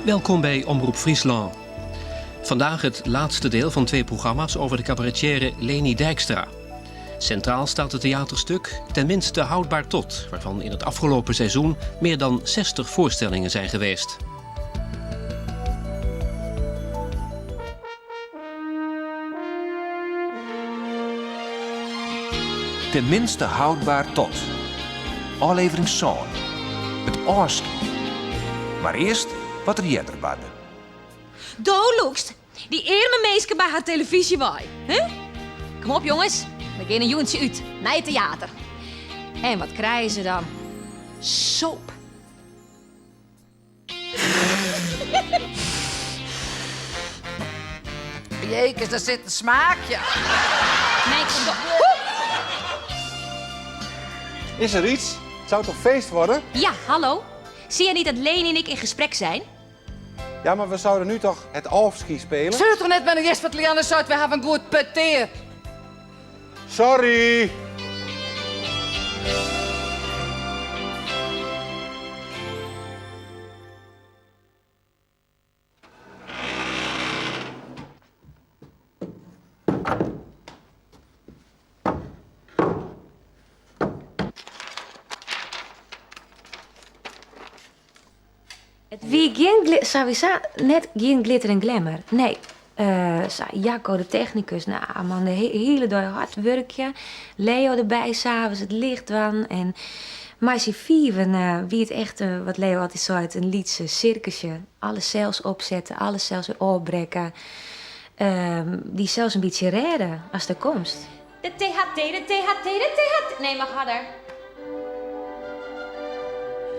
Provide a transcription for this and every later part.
Welkom bij Omroep Fryslân. Vandaag het laatste deel van twee programma's over de cabaretière Leny Dijkstra. Centraal staat het theaterstuk Tenminste Houdbaar Tot, waarvan in het afgelopen seizoen meer dan 60 voorstellingen zijn geweest. Tenminste houdbaar tot. Ôflevering sân. It ôfskie. Mar earst wat der earder barde. Do lûkst dy earme minsken by har telefyzje wei, hè? Kom op jonges, we gean in jûntsje út nei it teater. En wat krije se dan? Soap. Jekes, daar zit een smaakje. Nee, kom op. Is er iets? Het zou toch feest worden? Ja, hallo. Zie jij niet dat Leny en ik in gesprek zijn? Ja, maar we zouden nu toch het ôfskie spelen? Zul toch net met een wat Lianne zei, we hebben een goed peteer. Sorry! It wie gjin sawiesa net gjin glitter en glamour. Nee, sa Jacco de technikus, nou man, de hiele dei hard wurkje. Leo derby, 's avonds it ljocht dwaan. En mei syn fiven wie it echt, wat Leo altyd seit, in lyts sirkusje. Alles sels opsette, alles sels wer ôfbrekke. Dy sels in bytsje rêde ast der komst. De THT, de THT, de THT. Nee, mag harder.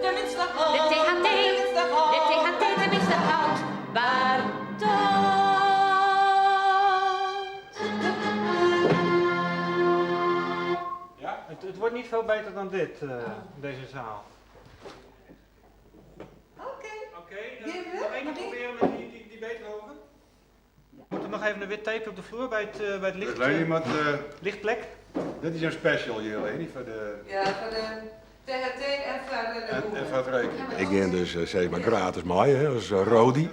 Tenminste De THT, de THT, tenminste houdbaar tot. Ja, het wordt niet veel beter dan dit, deze zaal. Oké. Oké, nog één keer proberen met die Beethoven. Moet er nog even een wit tape op de vloer bij het licht, Leny, maar, lichtplek? dit is een special hier, Leny, voor de... Ja, voor de THT en voor de En voor het rekenen. Ik gean dus sis mar gratis mei, hè, as roadie.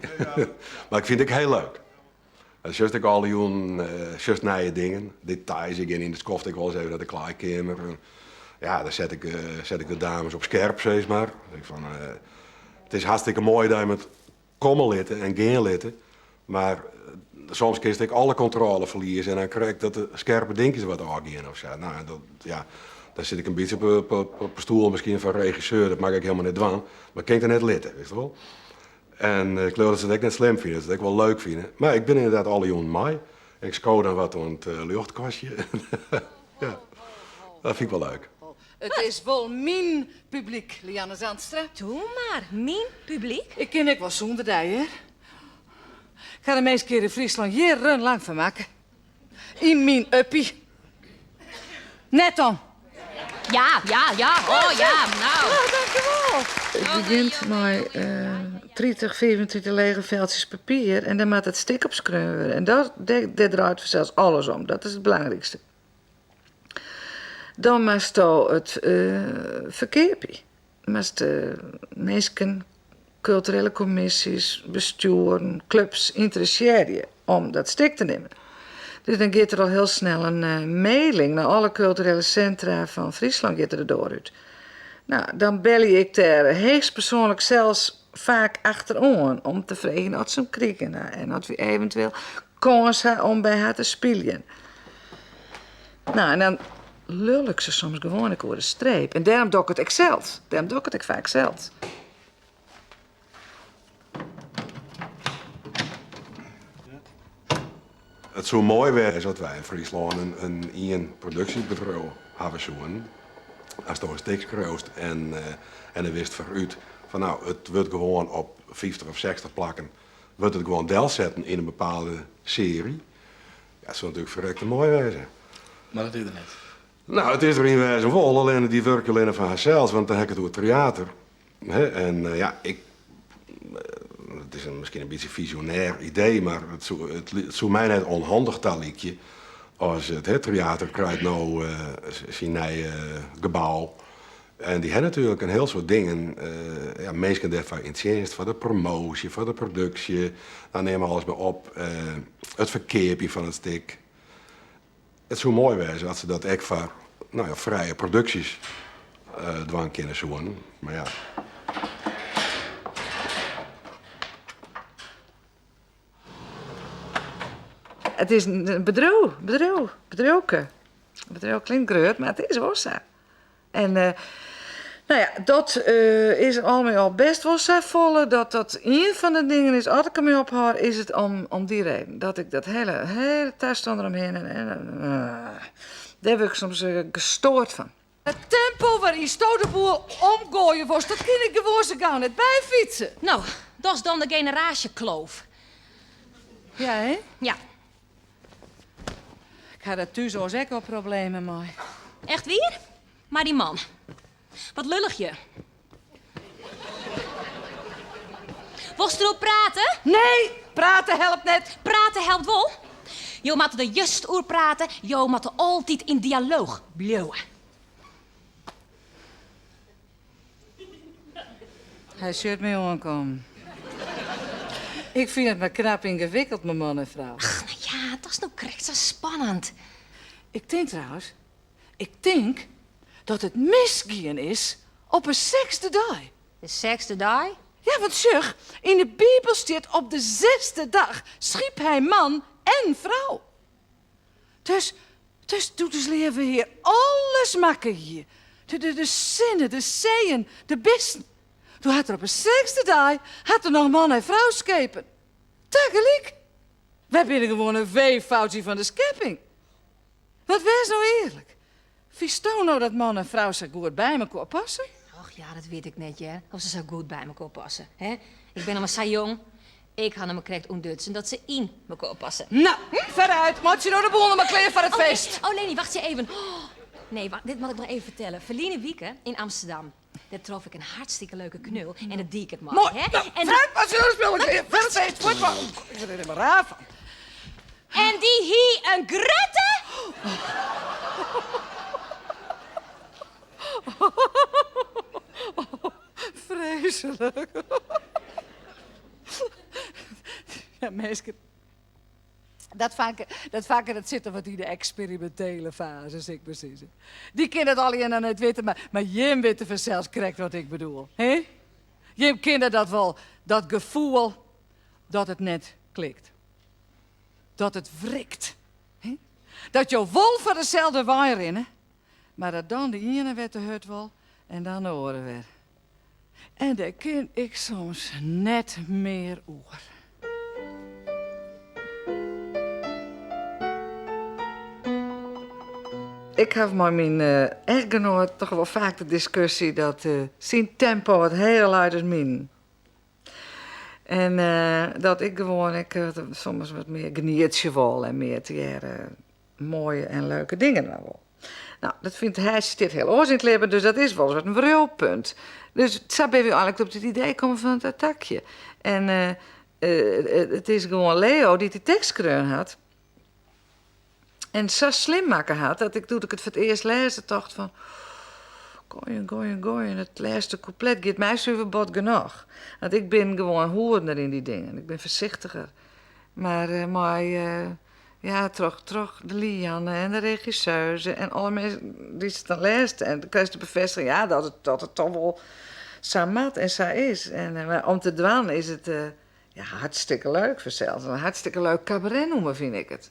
Mar ik fyn it ek hiel leuk. Sjochst ek alle jûnen, sjochst nije dingen, details. Ik gean yn it skoft ek wolris even nei de klaaikeamer. En, ja, dan set ik de dames op skerp, sis mar. Ik fan, it is hartstikke moai dat je it komme litte en gean litte. Mar soms kinst ek alle kontrôle ferlieze en dan krekt dat de skerpe dinkjes wat ôfgean of sa. Nou, dat, ja, dan sit ik in bytsje op 'e stoel miskien fan regisseur, dat mei ik hielendal net dwaan. Mar kin ik der net litte, witst wol. En ik leau dat se it ek net slim fine, dat se it ek wol leuk fine. Mar ik bin ynderdaad alle jûnen mei. Ik sko dan wat oan it ljochtkastje. Ja, dat fyn ik wol leuk. It is wol myn publyk, Lianne Zandstra. Doe mar, myn publyk? Ik kin ek wol sûnder dy, hear. Ik ha de minsken hjir yn Fryslân jierrenlang fermakke. Yn myn uppie. Net dan. Ja, ja, ja, oh ja, nou. Oh, dankjewol. It begjint mei 30, 35 lege feltsjes papier en dêr moat it stik op skreaun wurde. En dat, dêr draait fansels alles om. Dat is it belangrykste. Dan moatsto it ferkeapje. Moatst minsken, kulturele kommisjes, bestjoeren, klups ynteressearje om dat stik te nimmen. Dus dan giet der al hiel snel in mailing nei alle kulturele sintra fan Fryslân giet der de doar út. Nou, dan belje ik dêr heechstpersoanlik sels faak achteroan om te freegjen oft se him krigen ha en oft wy eventueel kâns ha om by har te spyljen. Nou, en dan lul ik se soms gewoan ek oer de streep. En dêrom doch ik it ek sels. Dêrom doch ik it ek faak sels. It soe moai wêze as wy yn Fryslân in ien produksjebedriuw hawwe soenen. Asto in stik skriuwst en dan witst foarút fan nou, it wurdt gewoan op 50 of 60 plakken wurdt it gewoan delsetten yn in bepaalde searje. Ja, it soe natuerlik ferrekte moai wêze. Mar dat is der net. Nou, it is der yn wêzen wol, allinne dy wurkje allinne foar harsels, want dan ha ik it oer Tryater. Hè, en ja, ik, it is miskien in bytsje fisionêr idee, mar it soe my net ûnhandich talykje as it, hè, Tryater krijt no syn nije gebou. En dy ha natuerlik in hiel soad dingen, ja, minsken dêrfoar yn tsjinst, foar de promoasje, foar de produksje, dan neam alles mar op, it ferkeapjen fan it stik. It soe moai wêze as se dat ek foar, no ja, frije produksjes dwaan kinne soenen, mar ja. It is in bedriuw, bedriuw, bedriuwke. Bedriuw klinkt grut, mar it is wol sa. En no ja, dat is al mei al bêst wol safolle dat dat ien fan de dingen is, as ik dermei ophâld, is it om dy reden. Dat ik dat hele, hele tastân deromhinne en dêr wurd ik soms gestoord fan. It tempo wêrynsto de boel omgoaie wolst, dat kin ik gewoan sa gau net byfytse. No, dat is dan de generaasjekloof. Ja, hè? Ja. Ik ha der thús oars ek al problemen mei. Echt wier? Mei dyn man? Wat lullich je. Wolst deroer prate? Nee, prate helpt net. Prate helpt wol. Jo moatte der just oer prate, jo moatte altyd yn dialooch bliuwe. Hy sjocht my oankommen. Ik fyn it mar knap yngewikkeld mei man en frou. Ach, no ja, dat is no krekt sa spannend. Ik tink trouwens, ik tink dat it misgien is op 'e sechsde dei. De sechsde dei? Ja, want sjoch, yn de Bibel stiet op de zesde dag schiep hij man en vrouw. Dus, dus doe't ús leave Hear alles makke hie, de, de, de sinne, de seeën, de bisten, doe hat er op 'e sechsde dei hat er noch man en frou skepen. Tagelyk. Wy binne gewoan in weefoutsje fan de skepping. Want wês no earlik, fynsto no dat man en frou sa goed by mekoar passe? Och ja, dat wit ik net hear, of se sa goed by mekoar passe. Hè? Ik bin noch mar sa jong. Ik ha noch mar krekt ûntdutsen dat se yn mekoar passe. No, foarút, meitsje no de boel noch mar klear foar it feest. Oh, Leni, wachtsje even. Nee, wacht, dit moat ik noch even fertelle. Ferline wike yn Amsterdam, dêr trof ik in hartstikke leuke knul en dêr die ik it mei. Moai, hè? no, En foarút, meitsje no de spullen klear foar it feest. Fuort mar. Ik wurd der helemaal raar fan. En dy hie in grutte. Freeslik. Ja, minsken. Dat fanke, dat fanke dat sit noch wat yn de eksperimintele faze, sil ik mar sizze. Dy kin it allegear noch net witte, mar, mar jim witte fansels krekt wat ik bedoel. Hè? Jim kinne dat wol, dat gefoel dat it net klikt. Dat it wrikt. Hè? Dat jo wol foar deselde wei rinne, mar dat dan de iene wer te hurd wol en dan de oare wer. En dêr kin ik soms net mear oer. Ik haw mei myn echtgenoat toch wol faak de diskusje dat syn tempo wat heger leit as myn. En dat ik gewoan ek soms wat mear genietsje wol en mear tegearre moaie en leuke dingen dwaan wol. No, dat fynt hy stiet hiel oars yn it libben, dus dat is wolris wat in wriuwpunt. Dus sa binne wy eigenlik op it idee kommen fan it attackje. En it is gewoan Leo dy't dy tekst skreaun hat en sa slim makke hat dat ik doe't ik it foar it earst lêsde tocht fan goaien, goaien, goaien, it lêste kûplet giet my suver bot genôch. Want ik bin gewoan hoederder yn dy dingen, ik bin foarsichtiger. Mar mei Ja, troch, troch de Lianne en de regisseuse en alle minsken dy't it dan lêste. En dan krijst de befêstiging, ja, dat it, dat it toch wol sa moat en sa is. En eh, mar om te dwaan is it eh, ja, hartstikke leuk fansels. In hartstikke leuk kabaretnûmer fyn ik it.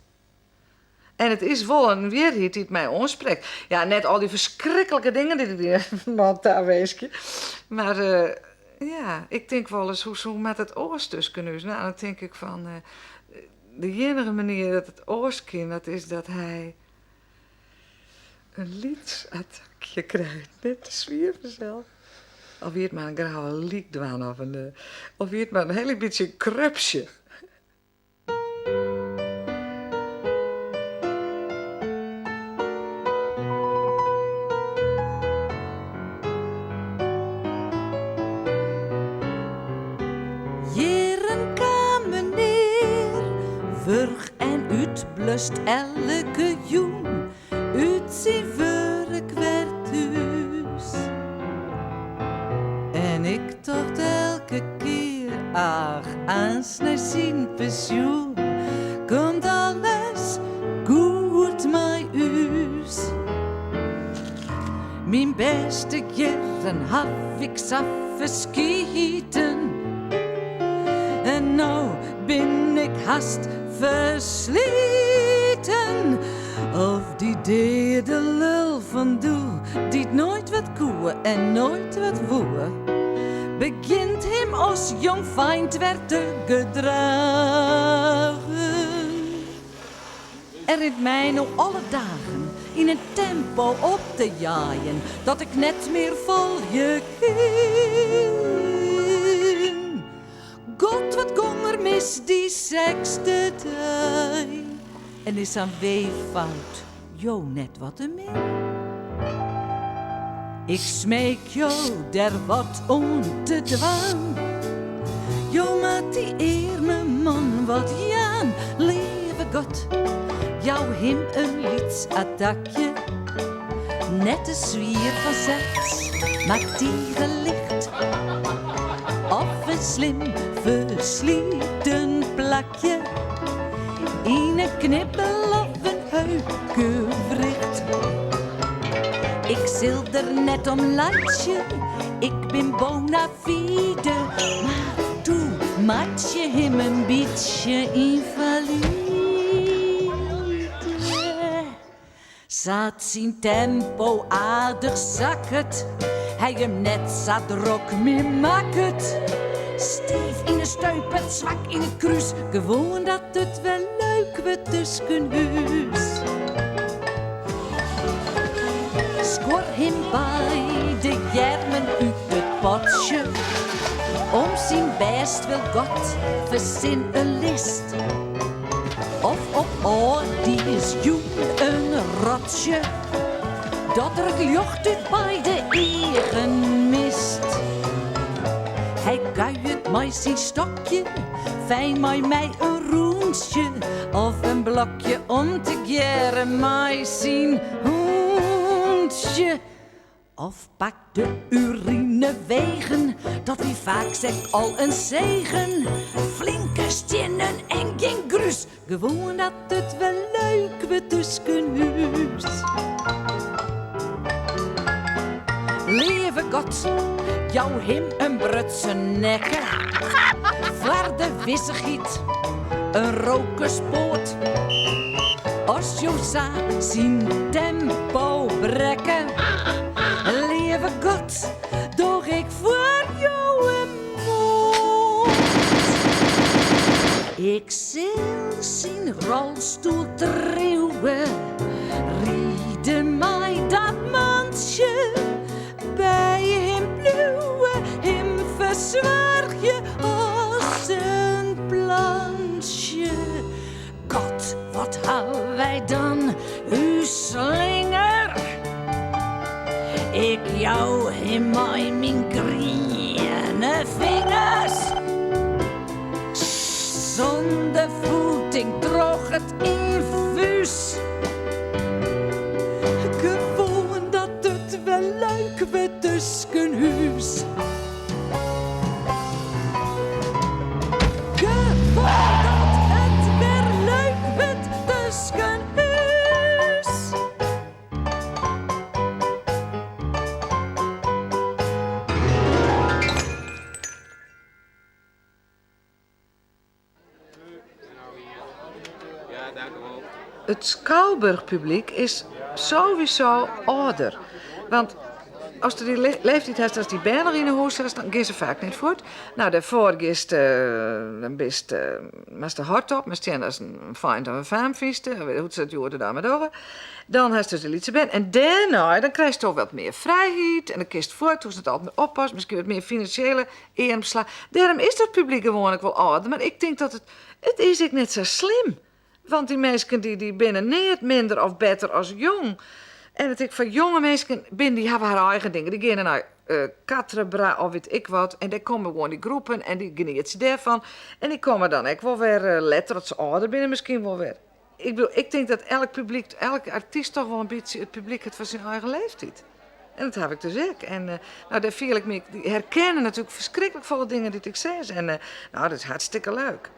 En it is wol in wierheid dy't my oansprekt. Ja, net al dy ferskriklike dingen dy't ik dy man tawinskje. Mar eh, ja, ik tink wolris, hoe soe moat it oars tusken ús? No, dan tink ik fan, De iennige manier dat it oars kin, dat is dat hy in lyts attakje krijt. Net te swier fansels. Al wie it mar in grauwe lyk dwaan of in, al wie it mar in hiel bytsje krupsje. Jierren kaam menear wurch en útblust elke jûn út syn wurk wer thús. En ik tocht elke kear, ach, aanst nei syn pensjoen komt alles goed mei ús. Myn bêste jierren haw ik sa ferskiten en no bin ik hast fersliten. Of dy deade lul fan doe, dy't noait wat koe en noait wat woe, begjint him as jongfeint wer te gedragen. Er rint my no alle dagen yn in tempo op te jaaien dat ik net mear folgje kin. God, wat gong er mis dy sechsde dei. En is sa'n weeffout jo net wat te min? Ik smeek jo der wat oan te dwaan. Jo moat dy earme man wat jaan. Leave God, jou him in lyts attakje. Net te swier fansels, mar tige licht. Of in slim fersliten plakje yn 'e knibbel of in heupgewricht. Ik sil der net om laitsje, ik bin bona fide, mar doe moat je him in bytsje ynvalide. Sa't syn tempo aardich sakket, hy him net sa drok mear makket. Stiif yn 'e steup, swak yn it krús, gewoan dat it wer leuk wurdt tusken ús. Skuor him beide earmen út it potsje, om syn bêst wil God fersin in list. Of op âldjiersjûn in rotsje, dat er it ljocht út beide eagen mist. Hy kuiert mei syn stokje, fijn mei my in rûntsje of in blokje om tegearre mei syn hûntsje. Of pak de urinewegen, dat wie faaks ek al in segen. Flinke stiennen en gjin grús, gewoan dat it wer leuk wurdt tusken ús. Leave God, jou him in brutsen nekke, foar de wissichheid in rokerspoat. As jo sa syn tempo brekke, leave God, doch ik foar jo in moard. Ik sil syn rolstoel triuwe, ride mei dat mantsje, by him bliuwe, him fersoargje as in plantsje. God, wat hawwe wy dan ús slinger? Ik jou him mei myn griene fingers sûnder voeding troch it ynfús. Gewoan dat it wer leuk wurdt tusken ús. Gewoan dat it wer leuk wurdt tusken ús. It Skouburchpublyk is sowieso âlder. Want ast dy leeftiid hast as dy bern noch yn 'e hûs hast, dan gean se faak net fuort. No, dêrfoar giest, dan bist, moatst de hardtop, moatst sjen datst in feint of in faam fynst, hoe't se dat hjoed de dei mar dogge. Dan hast dus de lytse bern. En dêrnei, dan krijst toch wat mear frijheid en dan kinst fuort, hoechst net altyd mear oppassen, miskien wat mear finansjele earmslach. Dêrom is dat publyk gewoanlik wol âlder, mar ik tink dat it, it is ek net sa slim. Want dy minsken dy, dy binne neat minder of better as jong. En it ek foar jonge minsken binne, dy hawwe har eigen dingen. Dy geane nei uh, Katrebra of wit ik wat. En dêr komme gewoan dy groepen en dy genietsje dêrfan. En dy komme dan ek wol wer uh, letter, as se âlder binne, miskien wol wer. Ik bedoel, ik tink dat elk publyk, elk artyst toch wol in bytsje it publyk hat fan syn eigen leeftiid. En dat haw ik dus ek. En no, dêr fiel ik my, dy herkenne natuerlik ferskriklik folle dingen dy't ik sis. En no, dat is hartstikke leuk.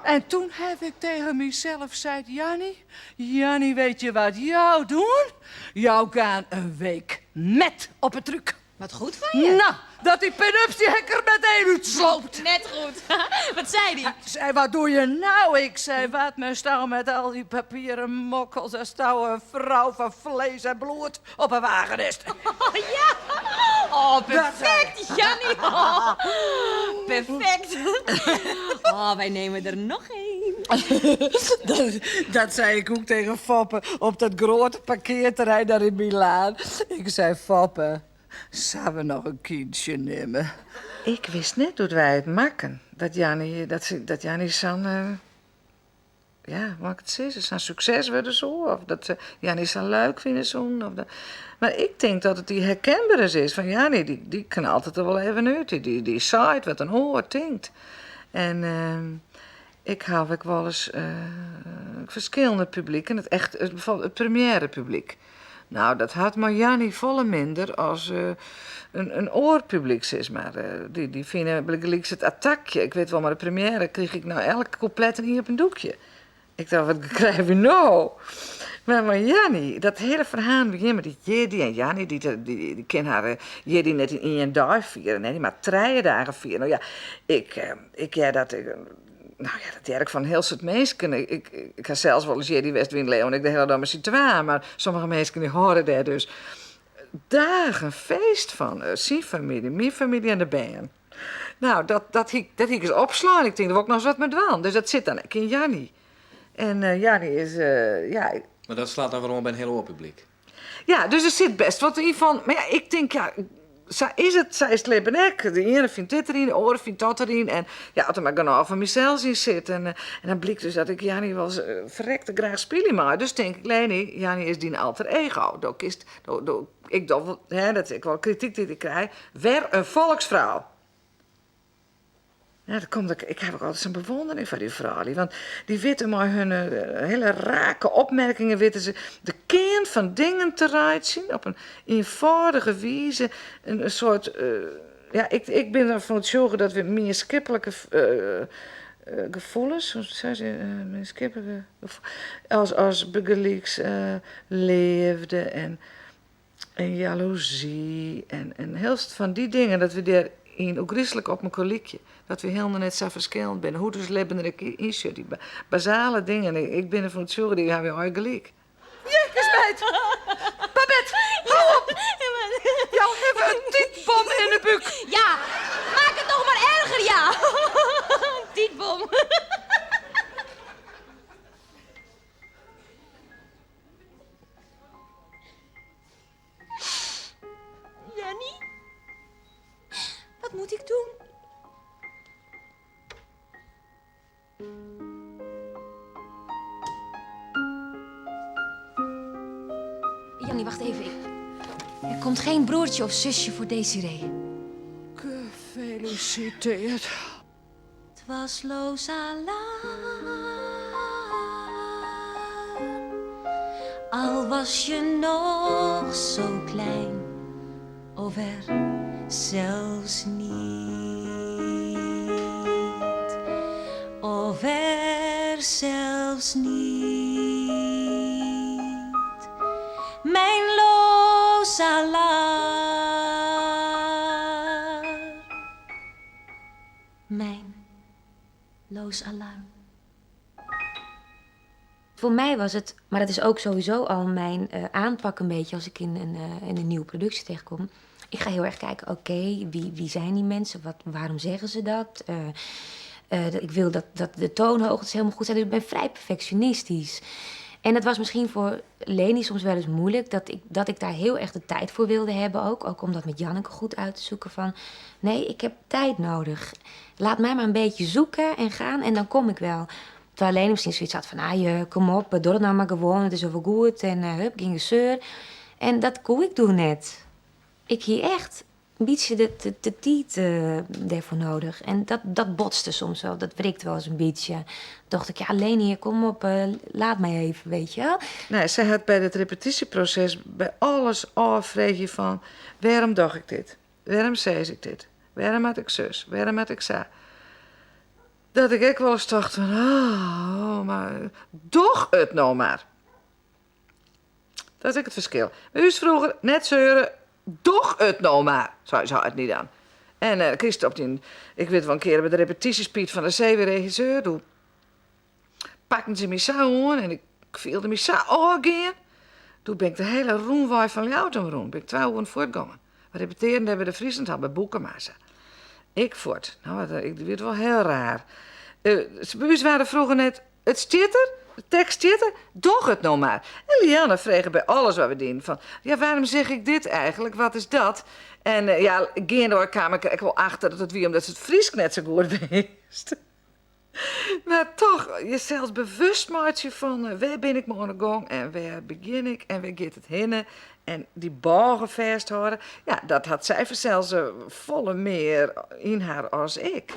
En toen heb ik tegen mezelf zeid, Jannie, Jannie, weet je wat jou doen? Jou gaan een week met op 'e trúk. Wat goed fan je. Nou, dat die pin-ups die heb ik er meteen útsloopt. Net goed. Wat sei dy? Hy sei, wat doe je nou? Ik sei, wat meisto met al die papieren mokkels asto in frou fan vlees en bloed op 'e wagen hast. Oh ja! Oh, perfect, Jannie. Oh, perfect. Oh, wij nemen er noch één. Dat, dat sei ik ook tegen Foppe op dat grote parkeerterrein daar in Milaan. Ik sei, Foppe, Sille we noch in kindsje nimme? Ik wist net hoe't wy it makken dat Jannie, dat, dat Jannie sa'n, eh, ja, hoe ik it sizze, sa'n sukses wurde soe. Of dat se Jannie sa leuk fine soenen. Of dat, mar ik tink dat it dy herkenberens is fan Jannie, dy, dy knalt it der wol even út. Dy, dy, dy seit wat in oar tinkt. En ik haw ek wolris ferskillende publiken, it echt, it, bijvoorbeeld it premièrepublyk. Nou, dat hat mei Jannie folle minder as in oar publyk, sis mar. Dy fine bygelyks it attakje. Ik wit wol, mei de première krige ik nei elk kûplet in iepen doekje. Ik tocht, wat krije we no? Mar mei Jannie, dat hiele ferhaal begjint mei dy jierdei en Jannie dy kin har jierdei net yn ien dei fiere. Nee, dy moat trije dagen fiere. No ja, ik hear dat. No ja, dat hear ik fan in hiel soad minsken. Ik ha sels wolris jierdei west, wiene Leo en ik de hiele dei mei syn twaen. Mar sommige minsken dy hâlde dêr dus dagen feest fan. Syn famylje, myn famylje en de bern. Nou, dat hie dat hie ik ris opslein. Ik tink, dêr wol ik noch ris wat mei dwaan. Dus dat sit dan ek yn Jannie. En Jannie is, ja... Mar dat slacht dan wer oan by in hiel oar publyk. Ja, dus der sit best wat yn fan. Mar ja, ik tink, ja, sa is it, sa is it libben ek. De iene fynt dit deryn, de oare fynt dat deryn. En ja, as der mar genôch fan mysels yn sit. En dan blykt dus dat ik Jannie wol ferrekte graach spylje mei. Dus tink ik, Leni, Jannie is dyn alter ego. Do kinst, do, do, ik doch, hè, dat is ek wol krityk dy't ik krij, wer in folksfrou. Ja, dat komt ik, ik haw ek altyd sa'n bewondering foar dy froulju. Want dy witte mei hun hiele rake opmerkingen witte se de kearn fan dingen te reitsjen op in ienfâldige wize. In soart, ja, ik bin derfan oertsjûge dat we mienskiplike gefoelens, hoe sei se, mienskiplike as, as bygelyks leafde en En jaloezy en hiel soad fan dy dingen, dat we dêr yn ôfgryslik op mekoar lykje. Dat we hielendal net sa ferskillend binne. Hoe't ús libben der ek yn sjocht. Dy basale dingen, ik bin derfan oertsjûge, dy hawwe wy allegear gelyk. Jekkes meid! Babette, hou op! Jou hawwe in tiidbom yn 'e búk. Ja, maak it noch mar erger, ja. Tiidbom. Jannie, wat moet ik doen? Jannie, wacht even. Er komt geen broertje of zusje voor Desiree. Gefeliciteerd. 't Was Loos Alarm, al was je noch zo klein, of er zelfs niet. Of er zelfs niet. Mijn Loos Alarm. Mijn loos alarm. Voor mij was het, maar dat is ook sowieso al mijn aanpak een beetje als ik in een nieuwe productie tegenkom. Ik ga heel erg kijken, oké, wie zijn die mensen? Waarom zeggen ze dat? Ik wil dat de toonhoogtes helemaal goed zijn. Dus ik ben vrij perfectionistisch. En dat was misschien voor Leni soms wel eens moeilijk, dat ik daar heel erg de tijd voor wilde hebben ook. Ook om dat met Janneke goed uit te zoeken van, nee, ik heb tijd nodig. Laat mij maar een beetje zoeken en gaan en dan kom ik wel. Terwijl Leni misschien zoiets had van, ah, je, kom op, doe het nou maar gewoon, het is wel goed. En hup, ging de zeur. En dat kon ik toen net. Ik hier echt in bytsje de, de, de tiid eh, dêrfoar nedich. En dat, dat botste soms wel, dat wrikt wel eens in bytsje. Tocht ik, ja, Leni, kom op, eh, laat my even, weet je wel. Nee, sy hat by it repetysjeproses by alles ôffreegje fan wêrom doch ik dit? Wêrom sis ik dit? Wêrom moat ik sus? Wêrom moat ik sa? Dat ik ek wolris tocht fan, oh, mar doch it no mar. Dat is ek it ferskil. By ús froeger net seure, doch it no mar, sei se heit my dan. En eh, krigest op dyn, ik wit wol in kear by de repetysjes Piet van der Zee wie regisseur, doe pakten se my sa oan en ik fielde my sa ôfgean. Doe bin ik de hiele rûnwei fan Ljouwert omrûn, bin ik twa oeren fuortgongen. We repetearren dêr by de Frieslandhal, by Boekemassa. Ik fuort. No, ik wie it wol hiel raar. Uh, by ús waard der froeger net It stiet der, de tekst stiet der, doch it no mar. En Lianne frege by alles wat we dienen fan, ja wêrom zeg ik dit eigenlijk, wat is dat? En eh, ja, geandewei kaam ik der ek wol achter dat it wie omdat se it Frysk net sa goed wist. Mar toch, jesels bewust meitsje fan eh, wêr bin ik mei oan 'e gong en wêr begjin ik en wêr giet it hinne en dy bôge fêsthâlde, ja, dat hat sy fansels eh, folle mear yn har as ik.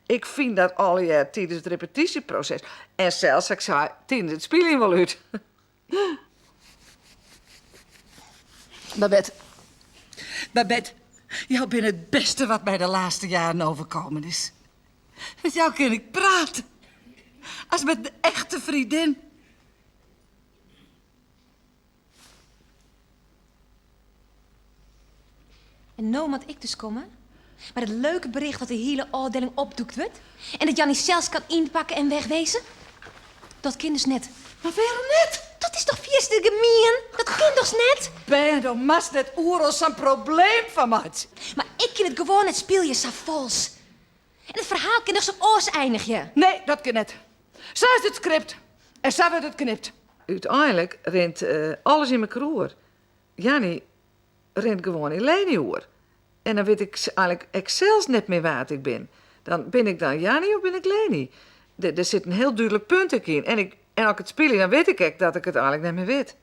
Ik fyn dat allegear tidens it repetysjeproses en sels, sa't ik sei, tidens it spyljen wol út. Babette, Babette, jou binne it bêste wat my de lêste jaren overkomen is. Met jou kin ik prate. As met in echte vriendin. En no moat ik dus komme mei dat leuke bericht dat de hiele ôfdieling opdoekt wurdt en dat Jannie sels kan ynpakke en wegwezen? Dat kin dus net. Mar wêrom net? Dat is toch fierste gemien? Dat kin dochs net? Bern, do moatst net oeral sa'n probleem fan meitsje. Mar ik kin it gewoan net spylje sa fals. En it ferhaal kin dochs oars einigje? Nee, dat kin net. Sa is it skript en sa wurdt it knipt. Uteinlik rint alles yn mekoar oer. Jannie rint gewoan yn Leni oer. En dan wit ik eigenlik ek sels net mear wa't ik bin. Dan bin ik dan Jannie of bin ik Leni? Der sit in hiel dúdlik punt ek yn. En, ik, en as ik it spylje, dan wit ik ek dat ik it eigenlik net mear wit.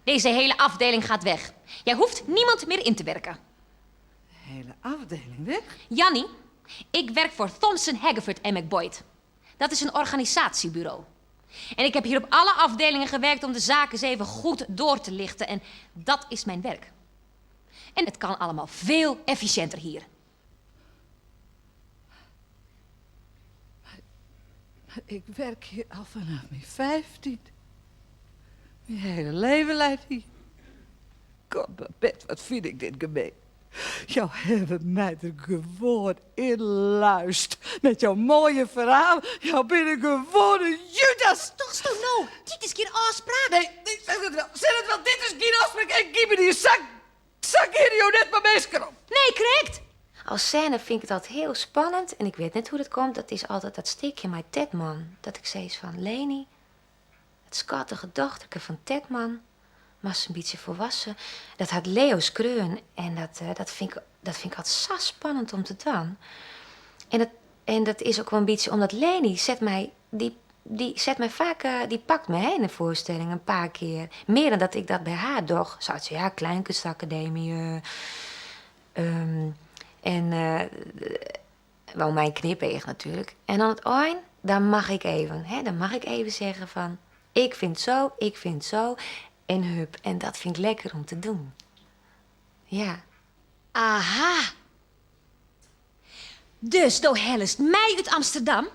Deze hele afdeling gaat weg. Jij hoeft niemand meer in te werken. De hele afdeling weg? Jannie, ik werk voor Thompson, Hagerford en McBoyd. Dat is een organisatiebureau. En ik heb hier op alle afdelingen gewerkt om de zaken eens even goed door te lichten. En dat is mijn werk. En het kan allemaal veel efficiënter hier. Maar ik werk hier al vanaf mijn 15. Mijn hele leven leidt hier. God, Babette, wat vind ik dit gemeen. Jou hawwe my der gewoan yn luisd. Met jouw mooie ferhaal. Jou binne gewoan in Judas. Dochsto no, dit is gjin ôfspraak. Nee, nee, sis it wel. Sis it wel, dit is gjin ôfspraak. En gean my dy sa, sa geane jo net mei minsken om. Nee, krekt. As sêne fyn ik it altyd hiel spannend en ik wit net hoe't dat komt. Dat is altyd dat stikje mei Tetman. Dat ik sis fan Leni, it skattige dochterke fan Tetman, moatst in bytsje folwassen. Dat hat Leo skreaun en dat, eh, dat, fyn ik, dat fyn ik altyd sa spannend om te dwaan. En dat, en dat is ek wol in bytsje omdat Leni set my, dy, dy set my faak, eh, dy pakt my hè, yn de foarstelling in pear kear. Mear dan dat ik dat by har doch. Seit se, ja, Kleinkunstacademie. eh, ehm, en eh, wel mei in knipeach natuerlik. En oan it ein, dan mag ik even, hè, dan mag ik even zeggen fan, ik fyn it sa, ik fyn it sa. En hup, en dat fyn ik lekker om te dwaan. Ja. Aha. Dus do hellest my út Amsterdam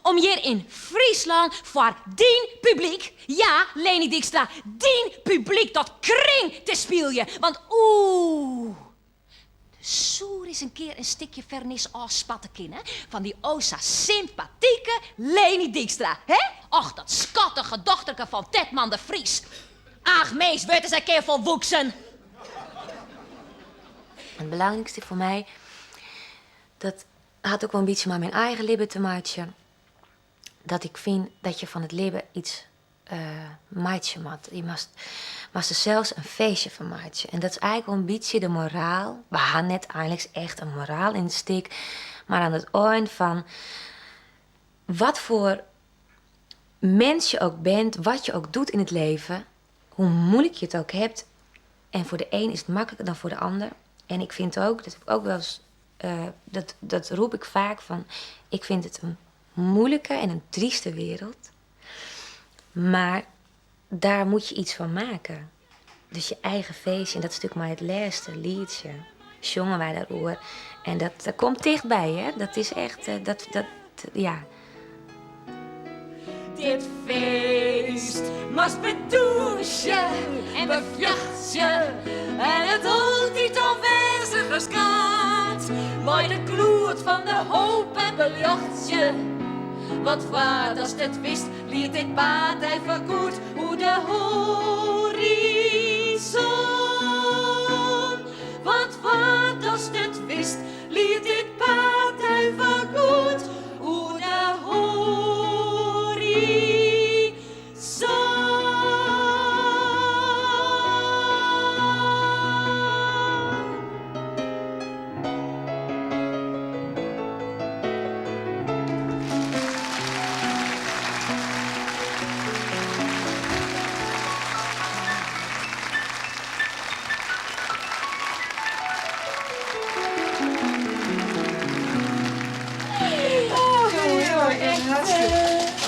om hjir yn Fryslân foar dyn publyk, ja, Leni Dykstra, dyn publyk dat kring te spyljen. Want oeh, der soe ris in kear in stikje fernis ôfspatte kinne fan dy o sa sympatike Leni Dykstra, hè? Och, dat skattige dochterke fan Tetman de Vries. Ach, mins, wurd ris in kear folwoeksen. It belangrykste foar my, dat hat ek wol in bytsje mei myn eigen libben te meitsjen. Dat ik fyn dat je fan it libben iets meitsje moat. Je moatst, moatst der sels in feestje fan meitsje. En dat is eigenlik wol in bytsje de moraal. We ha net eigenlik echt in moraal yn it stik, mar oan it ein fan wat foar mens je ook bent, wat je ook doet in het leven, hoe moeilijk je het ook hebt, en voor de een is het makkelijker dan voor de ander. En ik vind ook, dat heb ik ook wel eens, eh, dat, dat roep ik vaak van, ik vind het een moeilijke en een trieste wereld. Maar daar moet je iets van maken. Dus je eigen feestje, en dat is natuurlijk maar het laatste liedje. Jongen wij daar oor. En dat, dat komt dichtbij, hè? Dat is echt, eh, dat, dat, ja. Dit feest moest bedouchen en bevluchtje en het altijd aanwezige skaat. Maar de gloed van de hoop en beljochtje. Wat vader als het wist, liet dit paard even goed hoe de horizon. Wat vader als het wist, liet dit paard even goed hoe de horizon.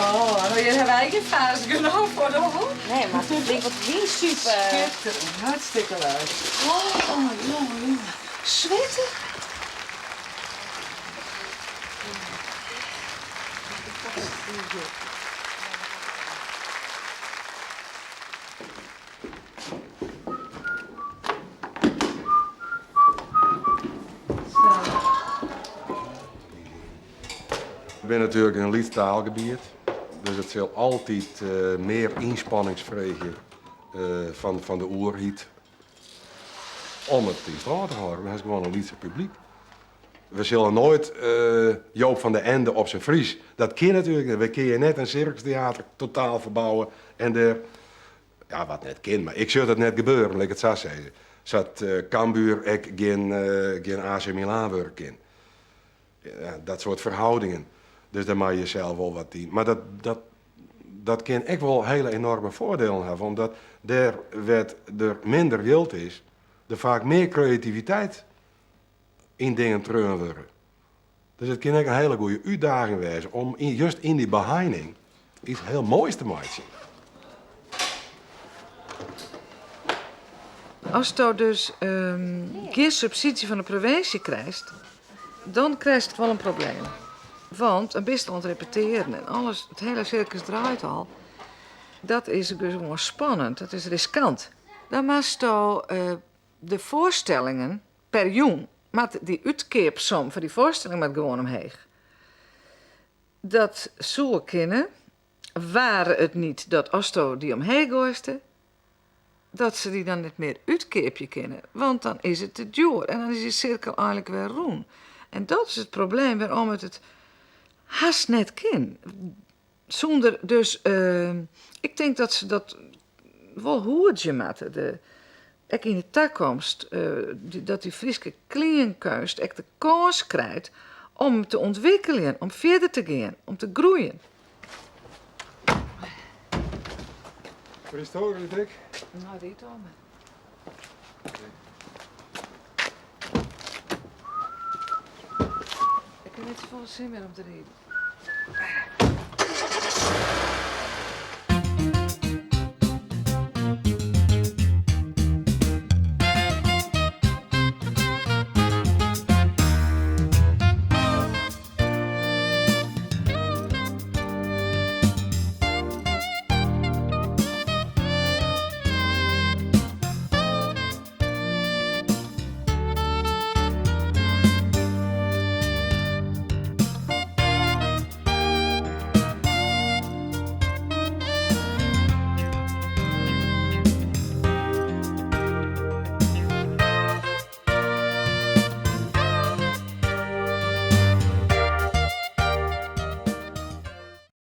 Oh, nou, hier hebben wij geen vaas genomen voor de hond. Nee, maar het klinkt wat wie super. Schitterend, hartstikke leuk. Oh, jongen, jongen. Zweten? Ik ben natuurlijk in een lief taalgebied, dus het zal altijd eh, meer inspanningsvragen eh, van de oerhiet om het in straat te houden. Dat is gewoon een Lietse publiek. We zullen nooit eh, Joop van de Ende op zijn Fries. Dat kan natuurlijk niet. We kunnen net een circustheater totaal verbouwen en er, ja, wat net kan, maar ik zul dat net gebeuren, laat ik het zo zeggen. Zat Cambuur ik geen AC Milan werk in. Ja, dat soort verhoudingen. Dus daar mag je zelf wel wat in. Maar dat kan echt wel hele enorme voordelen hebben, omdat daar werd er minder geld is, er vaak meer creativiteit in dingen terug worden. Dus het kan echt een hele goede uitdaging wezen om juist in die behinding iets heel moois te maken. Als je dus geen subsidie van de provincie krijgt, dan krijg je wel een probleem. Want een best aan het repeteren en alles, het hele circus draait al. Dat is dus gewoon spannend, dat is riskant. Dan moest je de voorstellingen per jong, maar die uitkeersom voor die voorstelling moet gewoon omheen. Dat zou kunnen, waren het niet dat als je die omheen gooiste, dat ze die dan niet meer uitkeerpje kennen. Want dan is het te duur en dan is die cirkel eigenlijk weer roen. En dat is het probleem waarom het haast net kan. Zonder dus, ik denk dat ze dat wel hoertje maken. De, ook in de toekomst, dat die Friese klienkunst echt de kans krijgt om te ontwikkelen, om verder te gaan, om te groeien. Is het hoger, ik? Nou, die toch maar. Ik heb niet zoveel zin meer om te rijden.